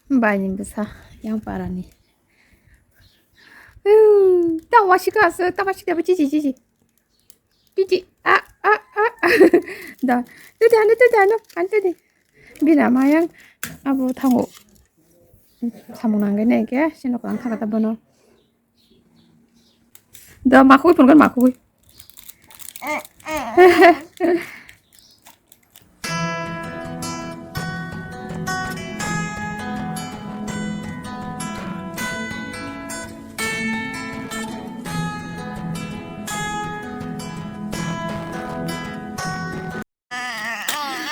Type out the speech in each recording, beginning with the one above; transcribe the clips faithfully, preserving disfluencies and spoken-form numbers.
Bai ni bwsa yang parani. Hmm, ta wasika asa, ta wasika ba chichi chichi. Chichi, a, a, a, a. Da, tu di, anu tu di, anu, anu tu di. Bina mayang, abo thango. Samung nangge ne ke, sino ko ang thaka ta bono. Da, makhui phone kan makhui.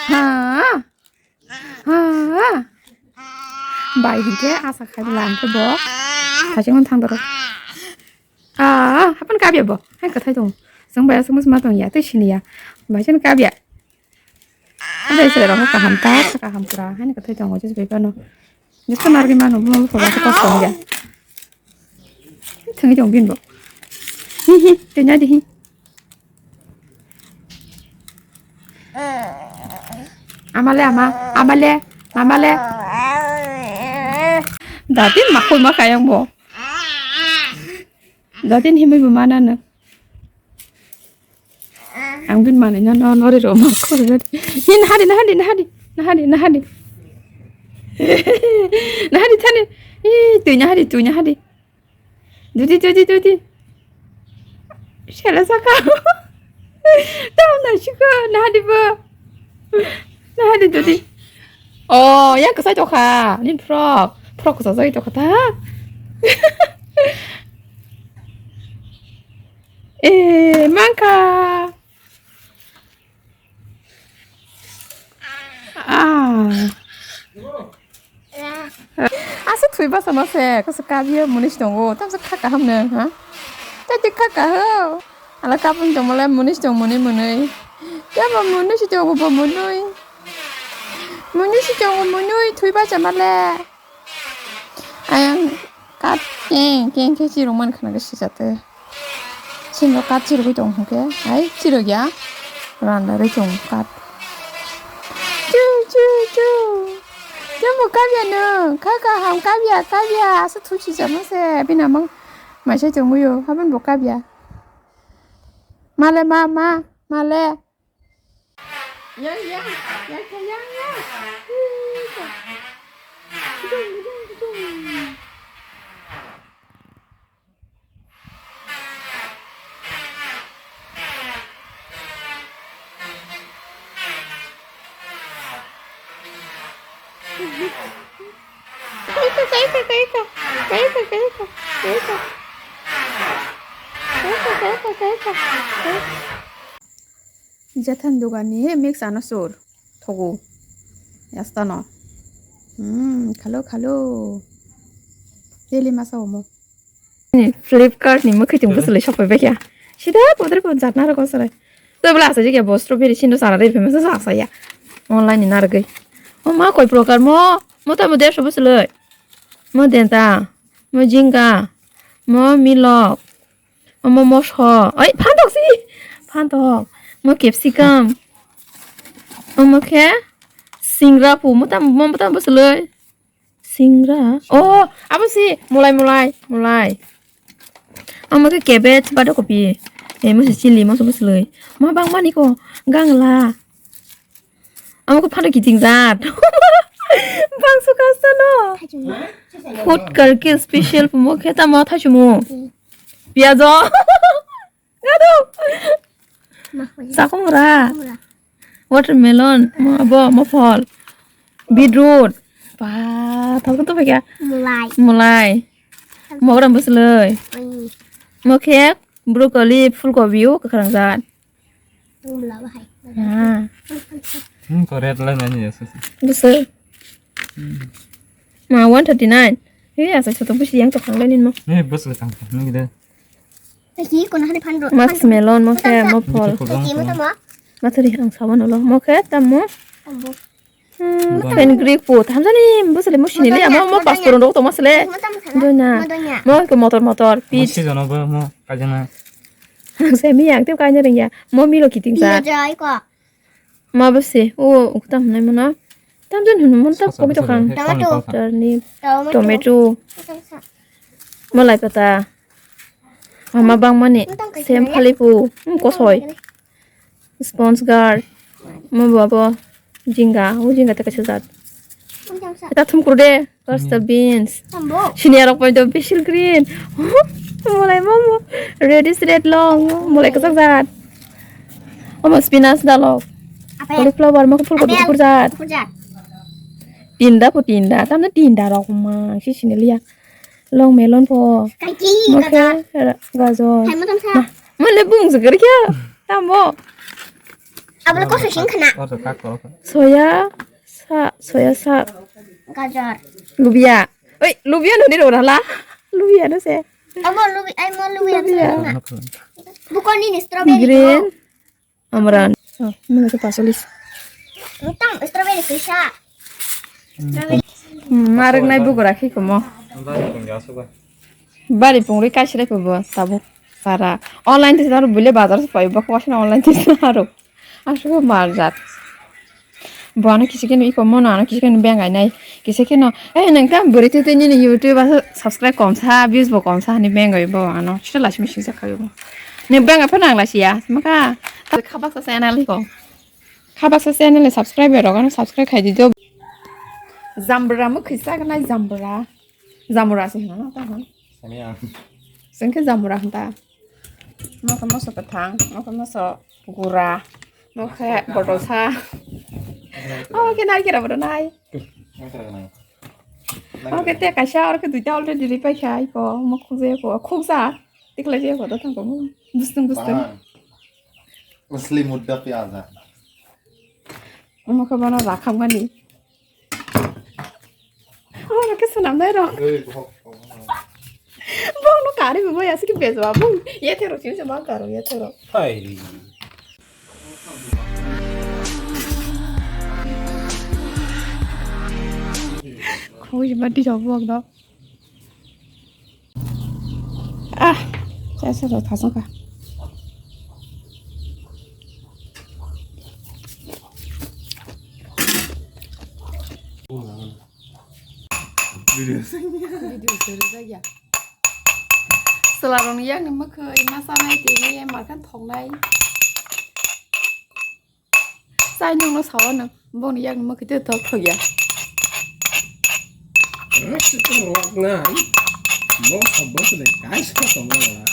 Ha? Ha? Bai hinkhe asa khai bwla hinkhe bo. Thachingmani thang doro. Ah, hapan kabya bo. Hai kwthai tongo. Chwng bai aswk ma tongya, tei siniya. Bai sini kabya. Ada sila rok kaham ta, kaham pura. Hai kwthai tongo, jis bai pano. Jis ko nargi mano, mo pura ko kos tongya. Thangwi tong bin bo. Hi hi, tei nadi hi. Amale ama, amale, amale. Datin makul ma kayang bo. Datin himui bo mana no. Ang bin manai no no nori ro ma khori ro. Hin hadi na hadi na hadi na hadi na hadi. Na hadi thani. Ih, tui na hadi tui na hadi. Dudi dudi dudi. Sela saka. Tau na shiko na hadi bo. Na hadi dudi. Oh, yang kesai tokha. Nin frog. Frog kesai tokha ta. Eh, mangka. Ah. Asa thui basa no se, kasa kabia munis tongo, tamsa kha kaham no, ha? Tati kha kaho. Ala kapung tongmale munis tong muni muni. Yaba munis tongo bo muni. Munis tongo muni, thui basa male. Ayang kat keng keng khe chirok man khana khe sijate. Sinno kat chirogwi tong hwnkhe ai chirok ya randa rwi tong kat. Chu chu chu. Jembo kabya no kha kaham kabya kabya asa thuchi jama se bina mang maisai tongwi o habon bo kabya. Male ma ma male. Yang, yang, yang, yang, yang. Kaika, kaika, kaika. Kaika, kaika, kaika. Kaika, kaika, kaika. Kaika. Jathan dogani mix ano sur thogo. Yasta no. Hmm, khalo, khalo. Daily masa omo. Flipkart ni mwkhwi tong bwswlwi sok pai baikha. Sida podre pod jat narwk o swlai. Tei bwla asajak ya bo strawberry sino chana rw phaima sa sa ya. Online ni narwgwi. O ma koi prokar mo, mo tamo derso bwswlwi. Mo denta, mo jinga, mo milok, omo moso. Oi, phantok si. Phantok. Mo capsicum. Omo khe singra pu. Mo tamo, mo tamo bwswlwi. Singra. Oh, abo si mulai, mulai, mulai. Omo khe cabbage, bado kopi. Eh, mo si chili, mo so bwswlwi. Ma bangmani ko gangla. Omo khe phano kiting jat. Bangso kasta no. Food Karkil special mo khe tamo thaichumo. Piajo. Gado. Sakumura. Watermelon, mo abo, mo phol. Beetroot. Ba, thok to phekya. Mulai. Mulai. Mo gram bwswlwi. Oi. Mo khe broccoli, phulkobi o kwkhwrang jat. Mula bahai. Ah. Hmm, ko red line ani ya sisi. Bwswlwi. Ma one thirty nine. He asa choto busi yang tokang lainin mo. Ni bwswlwi tang. Ni gede. Tei kono hani phan ro. Musk melon mo khe mo phol. Tei mo tamo. Mathuri ang sabon ulo mo khe tamo. Abo. Hmm, fenugreek po thamjani bwswlwi mo sinili amo mo pasporon rok tongma sele. Mo tamo sana. Doina. Mo doina. Mo ke motor motor pitch. Mo si jono bo mo kajana. Ang se mi ang tei kaina ringya. Mo milo kiting sa. Iya jai ko. Ma bwse o uktam hwnwi mano. Tamjani hwnwi mano ta kobi tongkha ang. Tomato. Turnip, tomato, tomato. Malai pata. Ama bangmani sem phalipu. Hmm, kosoi. Sponge gourd. Mo babo jinga, o jinga ta kaisa jat. Eta thum kuru de, first the beans. Sini arok pai do basil green. Molai mo mo. Red is red long. Molai kasak jat. Omo spinach dalok. Cauliflower mo kuphur kuphur jat. Tinda po tinda. Tamne tinda rok ma si sini liya. Long melon po. Kaiki, mo khe gajor. Gajor. Hai mo tong sa. Ma, mane bung se gari kya? Tambo. Abla ko sing khana. Soya sa, soya sa. Gajor. Lubia. Oi, lubia no di ro la. Lubia no se. Amo lubi, ai mo lubi. Lubia. Bukan ini strawberry. Green. Amran. Oh, mana tu pasolis. Utang strawberry sisa. Strawberry. Hmm, marek nai buku rakhi komo. Bari pungri kaisi rai kobo tabuk para. Online tisa aro bule bazar se pai bak wasin online tisa aro. Asuk marjak. Bo ano kisi keno iko mono ano kisi keno bengai nai. Kisi keno, "Eh, nang tam bwrwi twi twi nini YouTube asa subscribe kom sa, views bo kom sa," hani bengai bo ano. Sita lasi misi sa khayo. Ni bengai phano ang lasi ya. Maka. Khabak sa channel ko. Khabak sa channel subscribe rok ano subscribe khai di do. Jambra mo khisa nai jambra. Jambra se hino ta hon. Sami ang. Sengke jambra hanta. Mokhe moso kwthang, mokhe moso gura, mokhe botol sa. Omo khe narikera bo nai. Omo khe te kaisa, oro khe duita already ripai kha, iko, omo khukjaya ko, khuksa. Tikhlai jaya ko, da thang ko, bustung bustung. Asli mudda pyaza. Omo khe bono rakhakmani. Oro khe swnamnai rok. Bongno karwi bo bai aswk khe bejwa bong. Yethero sini se ma karo yethero. Hai ri. Khoi ma di jabo bongno. Ah, saya sudah pasang kah? Video sini. Video sini saja. Selarong yang nama ke masa naik ini yang makan thong naik. Sai nungno sawa nang, bongni yakni mwkhwi tei thok thok ya. Rok se tong rok nai. Bo sabo se de kai se tong rok.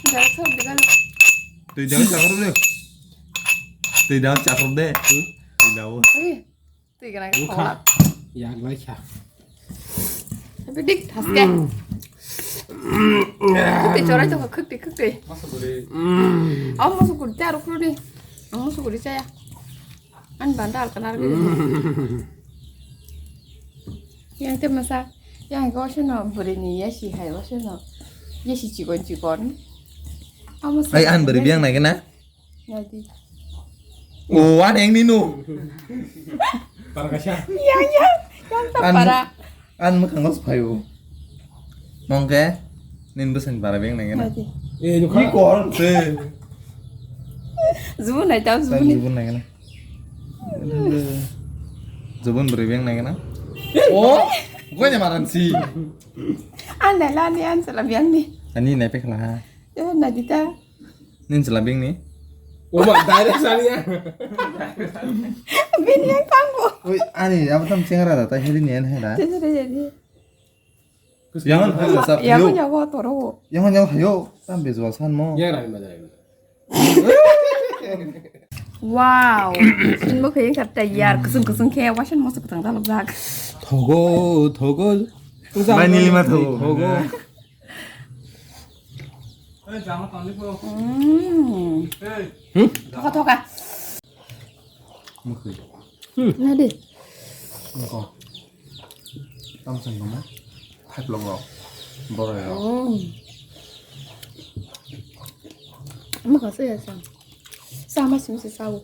Dak thok de galo. Twi dang chakro de. Twi dang chakro de. Twi dang. Oi. Twi gana. Bukha. Yak lai kha. Tapi dik thaske. Khukti chorai tongkha, khukti, khukti. Masa bwrwi. Ang musu kuri ta rukru ni. Ang musu kuri chaya. Ang banda al kanar gini. Yang te masa, yang ko seno bwrwi ni yasi hai, ko seno yasi chikon chikon. Ang musu. Ai, ang bwrwi biang nai kena. Nadi. O, wan eng nino. Para kaisa. Yang, yang, yang ta para. An mwkhang los phaio. Mongke nin bwsang para beng nang na. Nadi. Eh, nukha. Ki kor se. Zubun nai ta zubun. Zubun nang na. Zubun bwrwi beng nang na. O, goi na maran si. An nai la ni an sala biang ni. Ani nai pekla ha. Eh, nadi ta. Nin chwla beng ni? Oba, direct sani ya. Bini yang tangbo. Oi, ani, abo tam chengra da, tai hedi ni en heda. Chengra jadi. Yang hon hon sa, yang hon yang toro. Yang hon yang hayo, tam bejual san mo. Yang rani ma jai. Wow. Sin mo khayang khatta yar, kusung kusung khe, wasan mo sa kutang dalok jak. Thogo, thogo. Bai nilima thogo. Thogo. Mm. Hmm? Thoka, thoka. Mukhui. Hmm. Nadi. Mukho. Tam sing kamu. Hai pelong rok. Borok rok. Mm. Mukho sih ya sang. Sama sih mesti sawo.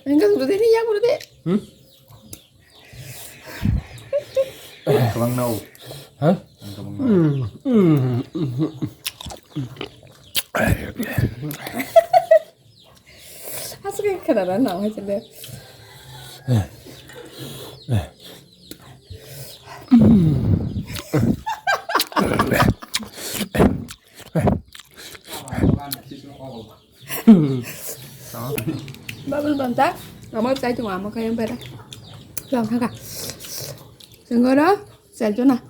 Enggak sudah ini ya sudah. Hmm? Kwbangna o. Ha? Kwbangna o. Aswk khe khwnana nang hai chwle. Babul bonta, amo chai tongo, amo khe bera. Jang thaka. Sengora, chai jona.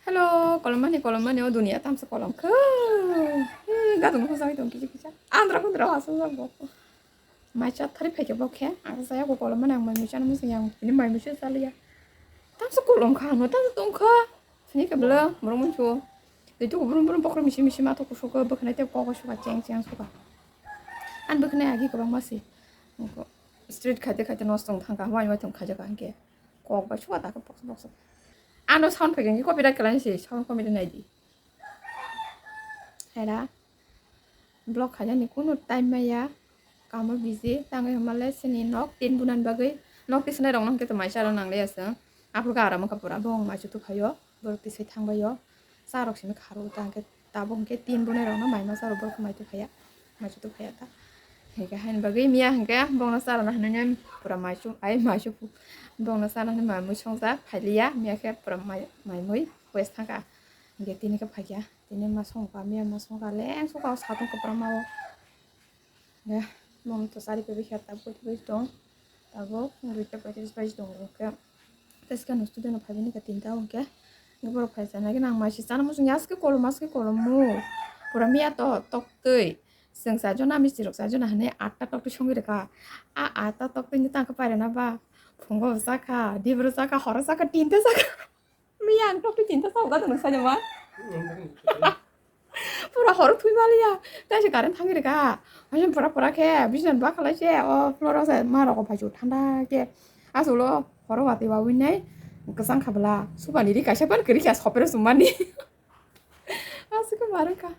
Hello, kolomani, kolomani, o dunia tamsa kolom khe. Gadung khosai tong kisa kisa. Andra kundra asal jago. Mai cha thari phaikhe bokhe, ang saya ko kolom mani ang mai muicha no musi yang ini mai muicha chaliya. Tamsa kolom kha, ano tamsa tong kha. Sini ke bela, borong muichu. Itu ko borong borong bokra misi misi mato kusuka, bokna te kok suka, cheng cheng suka. An bokna agi ko bang masi. Street khaite khaite nos tong thangka, wai wai tong khaja ka hingke. Kok bai suka ta ka boksa boksa. Ano sound phaikhe copyright kalai si, sound comedy nai di. Hera. Vlog khainani kunu time maya, kamo busy, tangwi hwnba le chini nok tin bunani bagwi, nok tisanai rokno hwnkhe to mai chara nangliya chwng. Aphuru khe aram wngkha pura, bo wng mai chutu phaio, borok tisai thangbaio, cha rok simi kharo ta hwnkhe tabuk hwnkhe tin bunai rokno mai ma charo borok mai tu phaiya, mai chutu phaiya ta. Hwnkhe haini bagwi miya hwnkhe bongno chara na hwnwi pura mai chu, ai mai chu bongno chana hwnwi mai mui songjak phailiya, miya khe pura mai, mai mui waste thangkha, hwnkhe tini khe phaikha. Tini ma songkha, miya ma songkha, leng songkha, o satung kwbangma o. Ya, mom to sari pebe khe tabuk tabuk tong. Tabuk duita poitris baji tong hwnkhe. Teska no student no phaibai ni kha tinta hwnkhe. Borok phai sana gini ang mai se chana muchung ya, aske kolom, aske kolom mo. Pura miya to tok twi. Chwng sa jona misti rok sa jona hwnwi atta tok twi songwi rwkha. A atta tok twi ni tangkha pairana ba. Phungo sakha, dibro sakha, horo sakha, tinta sakha. Miya ang tok twi tinta sa uga tong sa jama. Pura horo thui maliya. Tai se current thangwi rwkha. Hajan pura pura khe bijan ba khalai se o floor o se ma rok phai su thanda khe. Asulo horo watwi wa winai kwchang kha bwla. Subani ri kaisa ban kwrwi kha sopero sumani. Aswk ma rwkha.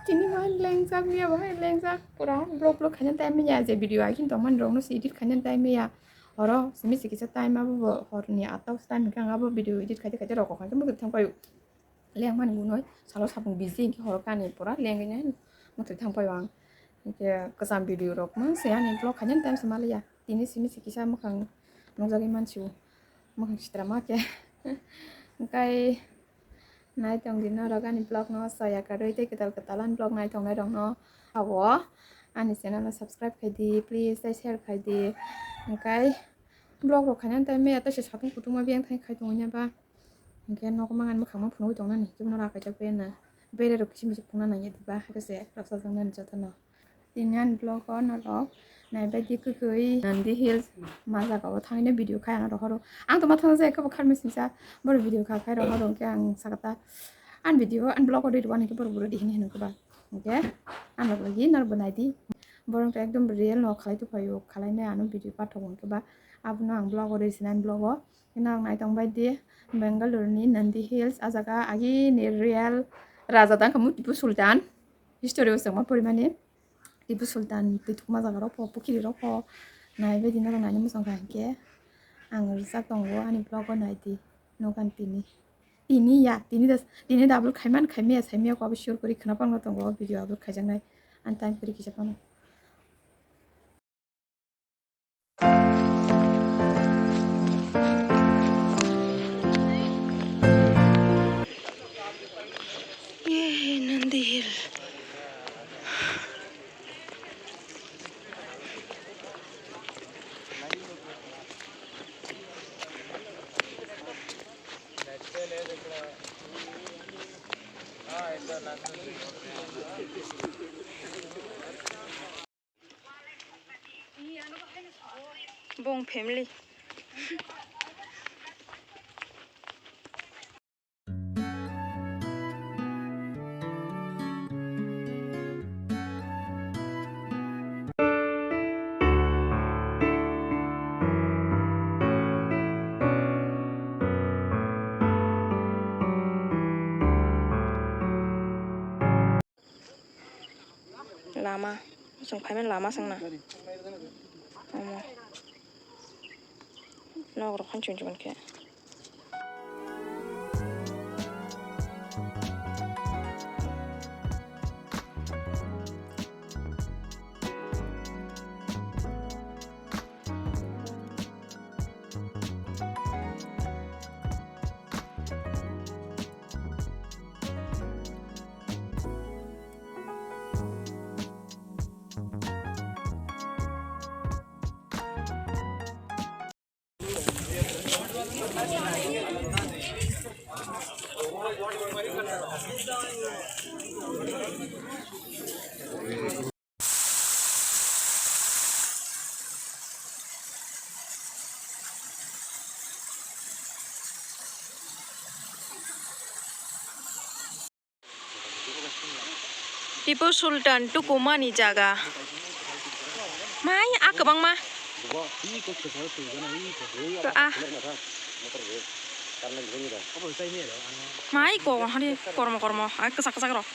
Tini bahai lengjak miya bahai lengjak pura vlog vlog khaina time ya je video akin tongmani rokno se edit khaina time ya. Horo simi se kisa time abo bo horni atta o time hwnkhe ang abo video edit khaite khaite rokok khaikhe mwkhwtwi thang paio. Lengmani gunoi salo sapung busy hinkhe horo kani pura lengwi nai mwkhwtwi thang paio ang. Hinkhe kwcham video rok mang se ani vlog khainani time se maliya. Tini simi se kisa mwkhang nukjagwi mansio. Mwkhang sitra ma khe. Hinkhe nai tong di norok ani vlog no soya karwi tei kwtal kwtal ani vlog nai tongnai rok no. Abo ani channel no subscribe khai di please tei share khai di. Hinkhe vlog rok khainani time ya tei se satung kutung ma biyang thani khai tongwi ba. Hinkhe nogo mangani mwkhang ma phunugwi tongnani hinkhe bono rakaijak bai na bere rok kiching kiching phunukna nangya diba hakhe se rwksajaknani jotono. Tini ani vlog o norok naibaidi kwkhwi Nandi Hills ma jaga o thangwi video khai ano rohoro. Ang tongma thangsa khe bo kharmai singsa borok video kha khai rohoro hinkhe ang sakha ta ani video ani vlog o rwi rwani hinkhe borok bo rwdi hinwi hwnwi khe ba hinkhe ang rok lagi norok bo naidi borok to ekdom real no khalai tongphaio khalainai ano video pathok hinkhe ba abono ang vlog o rwi sinai vlog o. Nang nai tong bai di Bangalore ni Nandi Hills, ah jaga agi ni real raja tang khamu Tipu Sultan. History o chwngma porimani Tipu Sultan twi thukma jaga rok pho, pukhiri rok pho nai bai di norok nai muchung kha hinkhe ang rijak tongo ani vlog o nai di nogan tini. Tini ya, tini da, tini double khaiman khaimaya saimaya ko abo sure kori khna pang tongo video upload khaijaknai ani time kori kisa phano. Yay, Nandi Hill. Bong family. Lama, chwng phaimani lama swngna. Omo. Nok rok han chum chum khe. Tipu Sultan tukumani jaga. Mai a kwbangma. A. Mai ko hari kormo kormo a kwchak kwchak rok.